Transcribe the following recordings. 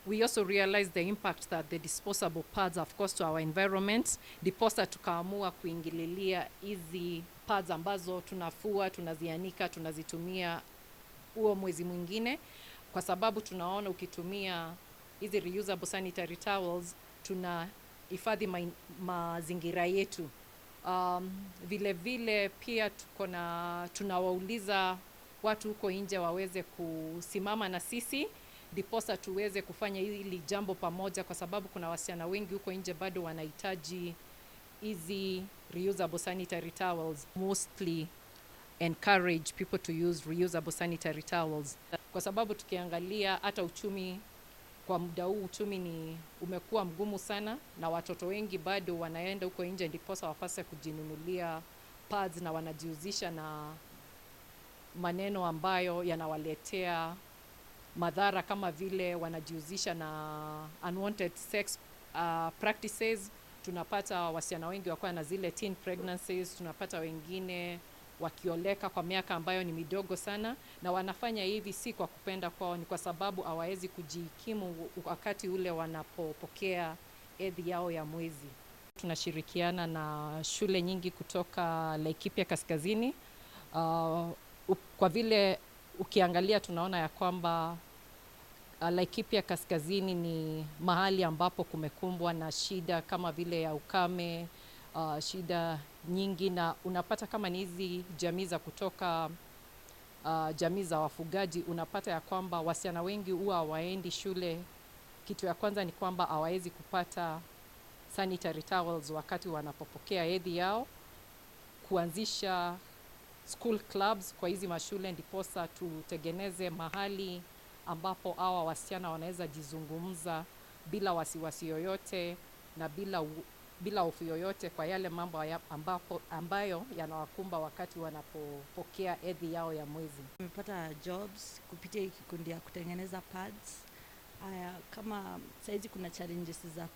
We also realize the impact that the disposable pads have caused to our environment, ndiposa tukaamua kuingililia hizi pads ambazo tunafua, tunazianika, tunazitumia huo mwezi mwingine, kwa sababu tunaona ukitumia hizi reusable sanitary towels tunahifadhi mazingira yetu. Vile vile pia tuko na tunawauliza watu huko nje waweze kusimama na sisi ndiposa tuweze kufanya hili jambo pamoja, kwa sababu kuna wasichana wengi huko nje bado wanahitaji hizi reusable sanitary towels. Mostly encourage people to use reusable sanitary towels, kwa sababu tukiangalia hata uchumi kwa muda huu, uchumi ni umekuwa mgumu sana, na watoto wengi bado wanaenda huko nje ndiposa wapase kujinunulia pads na wanajihusisha na maneno ambayo yanawaletea madhara kama vile wanajihusisha na unwanted sex practices. Tunapata wasichana wengi wakiwa na zile teen pregnancies, tunapata wengine wakioleka kwa miaka ambayo ni midogo sana, na wanafanya hivi si kwa kupenda kwao, ni kwa sababu hawawezi kujikimu wakati ule wanapopokea hedhi yao ya mwezi. Tunashirikiana na shule nyingi kutoka Laikipia Kaskazini. Kwa vile ukiangalia tunaona ya kwamba Laikipia Kaskazini ni mahali ambapo kumekumbwa na shida kama vile ya ukame, shida nyingi, na unapata kama ni hizi jamii za kutoka jamii za wafugaji, unapata ya kwamba wasichana wengi huwa hawaendi shule. Kitu ya kwanza ni kwamba hawawezi kupata sanitary towels wakati wanapopokea hedhi yao. Kuanzisha school clubs kwa hizi mashule ndiposa tutengeneze mahali ambapo hawa wasichana wanaweza jizungumza bila wasiwasi yoyote na bila hofu yoyote kwa yale mambo ambayo yanawakumba wakati wanapopokea hedhi yao ya mwezi. Nimepata jobs kupitia hii kikundi ya kutengeneza pads. Haya, kama saizi kuna challenges za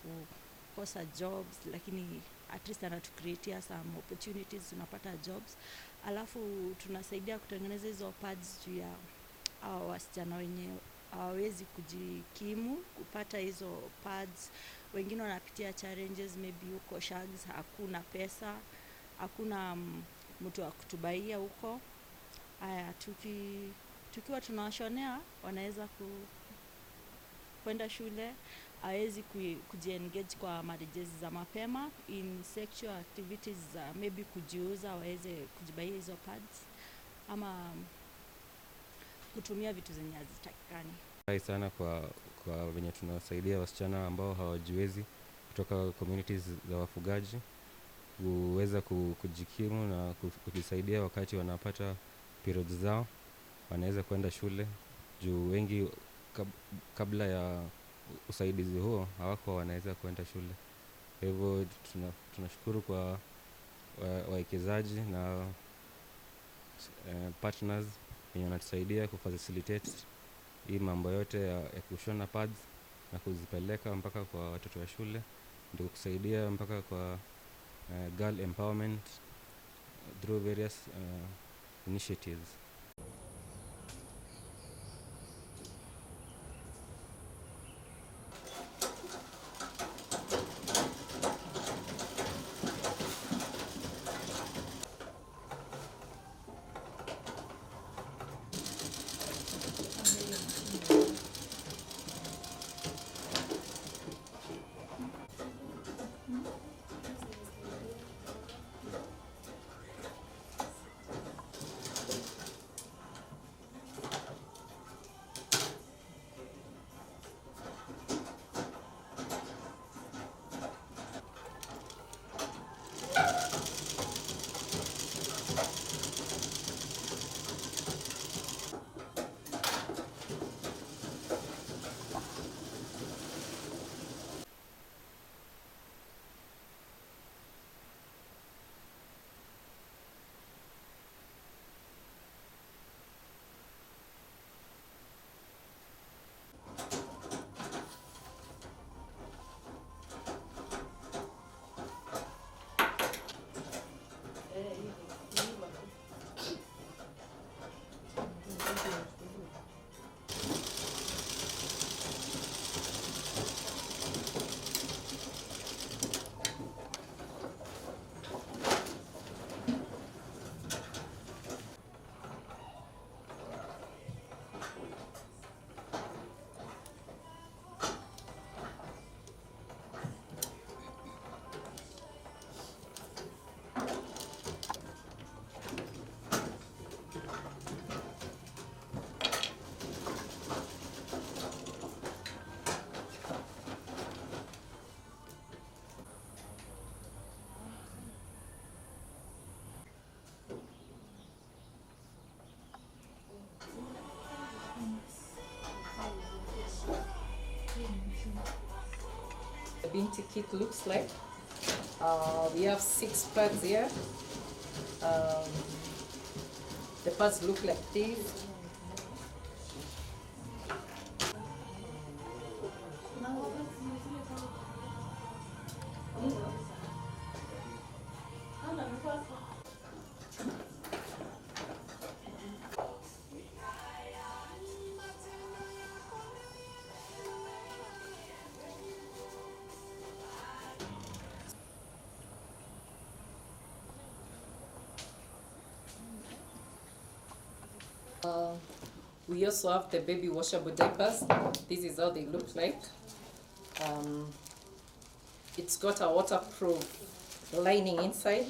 kukosa jobs, lakini at least anatucreatea some opportunities, tunapata jobs. Alafu tunasaidia kutengeneza hizo pads juu ya hawa wasichana wenye hawawezi kujikimu kupata hizo pads. Wengine wanapitia challenges, maybe huko shags hakuna pesa, hakuna mtu wa kutubaia huko. Haya, tukiwa tunawashonea wanaweza kwenda shule, hawezi kujiengage kwa marriages za mapema in sexual activities za maybe kujiuza waweze kujibaia hizo pads ama kutumia vitu zenye hazitakikani. Furahi sana kwa venye tunawasaidia wasichana ambao hawajiwezi kutoka communities za wafugaji kuweza kujikimu na kujisaidia wakati wanapata periods zao, wanaweza kwenda shule juu wengi kabla ya usaidizi huo hawakuwa wanaweza kwenda shule. Kwa hivyo tunashukuru kwa wawekezaji na partners wenye wanatusaidia kufacilitate hii mambo yote ya kushona pads na kuzipeleka mpaka kwa watoto wa shule, ndio kusaidia mpaka kwa girl empowerment through various initiatives. The Binti kit looks like. We have 6 pads here. The pads look like this. We also have the baby washable diapers. This is how they look like. It's got a waterproof lining inside.